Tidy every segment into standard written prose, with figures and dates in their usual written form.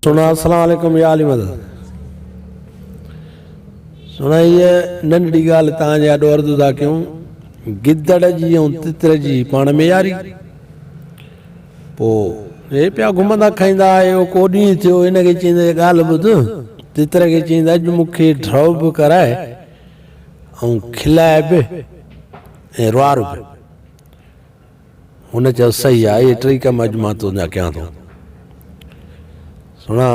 سهڻا السلام عليڪم يا علي مدد سهڻا هيء ننڍڙي ڳالهه توهان جي آڏو عرض ٿا ڪيون گدڙ جي ۽ تتر جي پاڻ ۾ ياري پوء هي پيا گهمندا کائيندا آيو ڪو ڏينهن ٿيو هن کي چيندي ڳالهه ٻڌ تتر کي چيندي اڄ مون کي ڍؤ به ڪرائي ۽ کلائي به ۽ روار به هن چيو، صحيح آهي، اهي ٽئي ڪم اڄ مان تنهنجا ڪيان ٿو. سهڻا،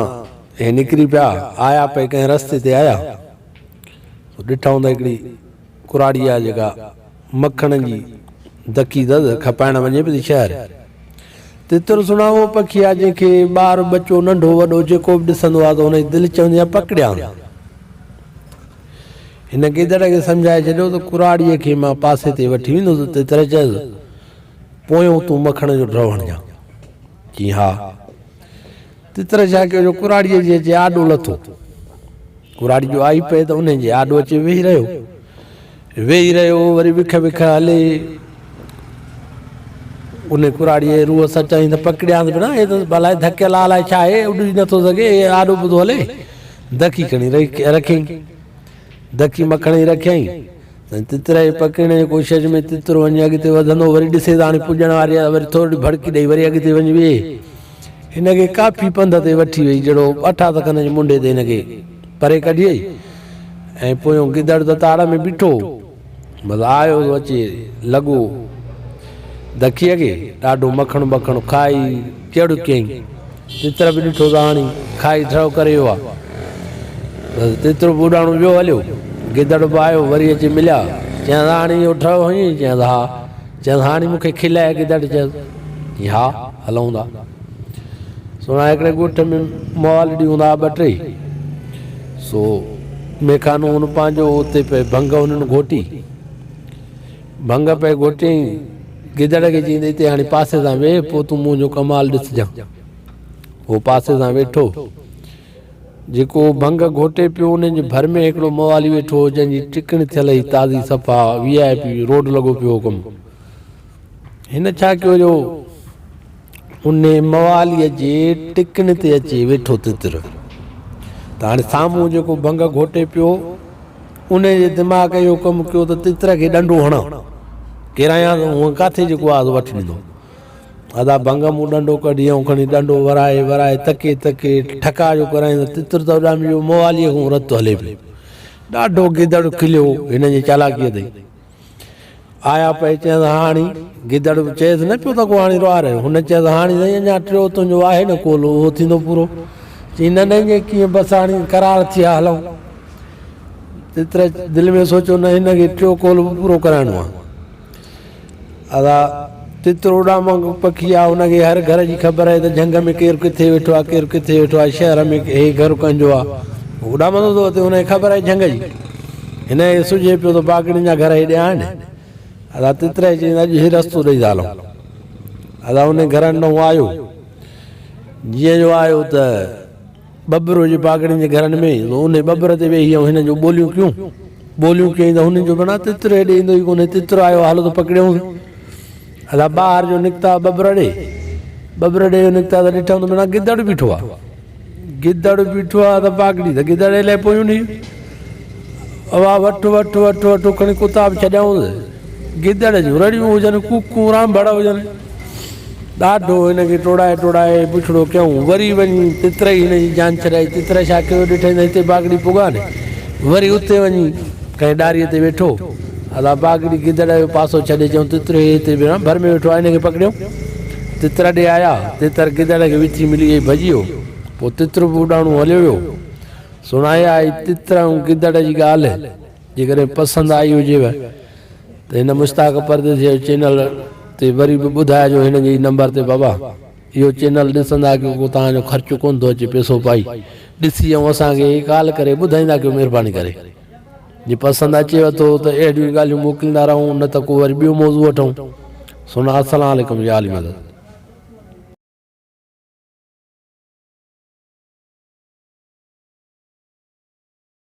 اهي نڪري پيا، آيا پئي ڪنهن رستي تي آيا، سو ڏٺائون ته هڪڙي ڪراڙي آهي جيڪا مکڻ جي دڪي دز کپائڻ وڃي پئي ٿي شهر. تتر سهڻا اهو پکي آهي جنهن کي ٻار ٻچو ننڍو وڏو جيڪو به ڏسندو آهي ته هن جي دل چوندي آهي پڪڙيان. هن گدڙ کي سمجهائي ڇڏيو ته ڪراڙيء کي مان پاسي تي وٺي ويندس. تتر چيس، پويون تون مکڻ جو ڍؤ هڻجان. چيائين، ها. تتر ڇا ڪيو جو ڪراڙيء جي اچي آڏو لٿو. ڪراڙي جو آئي پئي ته انهيء جي آڏو اچي ويهي رهيو. ويهي رهيو، وري وک وک هلي. انهيء ڪراڙيء جي روح سان چيائين ته پڪڙيانس به نه، هي ته الائي ڌڪيل آ الائي ڇا آهي، اڏجي نٿو سگهي، هي آڏو به ٿو هلي. دکي کڻي رکيائين. دکي مکڻ جي رکيائين. سائين تتر کي پڪڙڻ جي ڪوشش ۾ تتر وڃي اڳتي وڌندو وري ڏسي ته هاڻي پڄڻ واري آهي وري ٿورڙي ڀڙڪي ڏئي وري اڳتي وڃي ويهي. هن کي ڪافي پنڌ تي وٺي وئي جهڙو اٺا ته کن جي منڍي تي هن کي پري ڪڍي آئي ۽ پويون گدڙ ته تاڙ ۾ بيٺو هو. بس آيو سو اچي لڳو دکيء کي، ڏاڍو مکڻ ٻکڻ کائي چڙ ڪيائين. تتر به ڏٺو ته هاڻي کائي ٺرو ڪري ويو آ. بس تتر به اڏاڻو ويو هليو. گدڙ به آيو وري اچي مليا. چيائين ته هاڻي اهو ٺرو هنيئي؟ چيائين ته ها. چيائين ته هاڻي مون کي کلائي گدڙ چيس ها هلون ٿا. سهڻا هڪڙي ڳوٺ ۾ موالڙي هوندا ها ٻه ٽي. سو ميخانو هن پنهنجو اتي پئي ڀنگ هنن گهوٽي. ڀنگ پئي گهوٽيائين. گدڙ کي چيائين ته اتي هاڻي پاسي سان ويهه پوء تون منهنجو ڪمال ڏسجان. هو پاسي سان ويٺو. جيڪو ڀنگ گهوٽي پيو انهن جي ڀر ۾ هڪڙو موالي ويٺو هو جنهن جي ٽڪڻ ٿيل هئي تازي صفا وي آء پي روڊ لڳو پيو هو ڪم. هن ڇا ڪيو جو انهي مواليء جي ٽڪڻ تي اچي ويٺو تتر ته هاڻي سامهون جيڪو ڀنگ گهوٽي پيو انهي جي دماغ اهو ڪم ڪيو ته تتر کي ڏنڊو هڻان ڪيرايان ته هونء ڪاٿي جيڪو آهي سو وٺي ڏيندو. ادا ڀنگ مون ڏنڊو ڪڍي ۽ کڻي ڏنڊو ورائي ورائي تڪي تڪي ٺڪاء جو ڪرايائين ته تتر ته اڏامي ويو مواليء کان رت هلي پيو. ڏاڍو گدڙ کليو هن جي چالاڪيء تي. آيا پئي چيس هاڻي گدڙ به چيس نه پيو ته ڪو هاڻي روئاري هن چيس هاڻي سائين اڃا ٽيو تنهنجو آهي نه ڪولو اهو ٿيندو پورو چي نه نه ائين ڪيئن بس هاڻي قرار ٿيا هلون تتر دل ۾ سوچيو نه هن کي ٽيو ڪولو به پورو ڪرائڻو آهي ادا تتر اڏامنگ پکي آهي هن کي هر گهر جي خبر آهي ته جهنگ ۾ ڪير ڪٿي ويٺو آهي ڪير ڪٿي ويٺو آهي شهر ۾ هي گهر ڪنهن جو آهي اڏامندو ٿو اچي هن کي خبر آهي جهنگ جي هن کي سجهي پيو ته باگڙين جا گهر هيڏي آهن. ادا تتر کي چيائين ته اڄ هي رستو ڏئي ٿا هلون. ادا انهي گهرن ڏانهن آيو. جيئن جو آيو ته ٻٻر هجي باگڙين جي گهرن ۾ سو انهي ٻٻر تي ويهي ۽ هنن جون ٻوليون ڪيون. ٻوليون ڪيائين ته هنن جو بنا تتر هيڏي ايندو ئي ڪونهي تتر آيو آهي هلو ته پڪڙيونس. ادا ٻاهر جو نڪتا ٻٻر ڏي. ٻٻر ڏي جو نڪتا ته ڏٺائون ته بنا گدڙ بيٺو آهي. گدڙ بيٺو آ ته باگڙي ته گدڙ الائي پويون ني اوا وٺ وٺ وٺ وٺ کڻي ڪتا به ڇڏيائونس گدڙ جون رڙيون هجن ڪوڪون رانڀڙ هجن ڏاڍو هن کي ٽوڙائي ٽوڙائي بڇڙو ڪيائون وري وڃي تترئي هن جي جان ڇڏائي تتر ڇا ڪيو ڏٺائين ته هتي باگڙي پڳا ني وري اتي وڃي ڪنهن ڏاريء تي ويٺو ادا باگڙي گدڙ جو پاسو ڇڏي چيائون تتر هي هتي ڀر ۾ ويٺو آ هن کي پڪڙيون تتر ڏي آيا. تتر گدڙ کي وچي ملي ۽ ڀڄي ويو. پوء تتر به اڏاڻو هليو ويو. سڻائي آئي تتر ۽ گدڙ جي ڳالهه جيڪڏهن پسند آئي هجيو ته هن مشتاق پرديسي جو چينل تي وري به ٻڌائجو هن جي نمبر تي بابا اهو چينل ڏسندا ڪيو ڪو توهان جو خرچ ڪونه ٿو اچي پيسو پائي ڏسي ۽ اسان کي ڪال ڪري ٻڌائيندا ڪيو مهرباني ڪري. جي پسند اچيو ٿو ته اهڙيون ڳالهيون موڪليندا رهون نه ته ڪو وري ٻيو موضوع وٺون. سهڻا السلام عليڪم يا علي مدد.